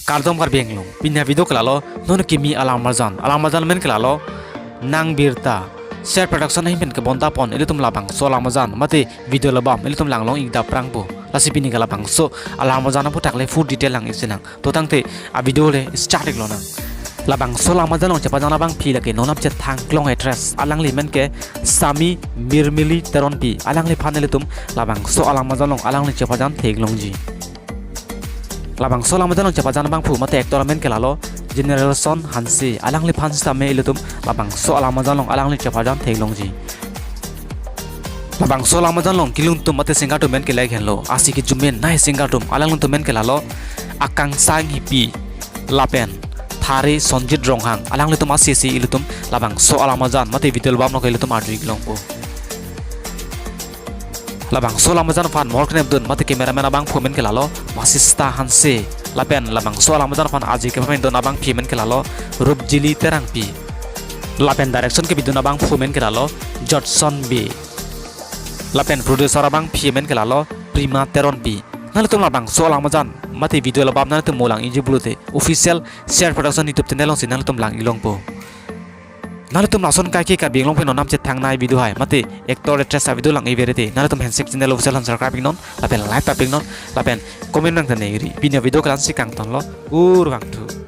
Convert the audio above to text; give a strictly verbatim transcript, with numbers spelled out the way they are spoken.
Kardom Karbi Anglong, pini avideo ke lalo, non kimi alam arjan, alam arjan amen ke lalo, Nang Birta, Sher Production ahin pen kebonta pon, ilitum labangso alam arjan, mate video labam, ilitum langlong ik dap prangpo. Lasi pini ke labangso alam arjan aphuthak le full detail lang isi nang. To tangte avideo le start ik lonang. Labangso alam arjan along chepajan abangpi lake non nangchethang klong actress, alangli amen ke Sami Mirmili Teronpi, alangliphan ilitum labangso alam arjan along alangli chepajan theklongji. Labangso alam arjan along chepajan abangphu mate actor amen ke lalo Generalson Hanse, alangliphan sitame ilitum labangso alam arjan along alangli chepajan theklongji. Labangso alam arjan along kilun atum mate singer atum amen ke lake henlo, lasi kejume nai singer atum, alanglitum amen ke lalo Akangsha Enghipi lapen Thare Sonjit Ronghang, alanglitum asi si ilitum labangso alam arjan mate video labam along ke ilitum arju ik longpo. Labangso alam arjan aphan mohor kenepdun mate cameraman abangphu amen ke lalo Vasista Hanse, lapen labangso alam arjan aphan aji kepamindun abangpi amen ke lalo Rupjili Terangpi, lapen direction kebidun abangphu amen ke lalo Jotson Bey, lapen producer abangpi amen ke lalo Prima Teronpi. Nanglitum labangso alam arjan mate video labam nanglitum mo lang ikji pulote official Sher Production YouTube channel alongsi nanglitum lang ik longpo. Nanglitum lason kaike Karbi Anglong pen non nangchethang nai video hai mate actor actress avideo lang ik verite, nanglitum handshake channel official aphan subscribe ik non, lapen like tap ik non, lapen comment nangthan ik ri. Pini avideo ke la-ansi kangtonlo, kurvangthu.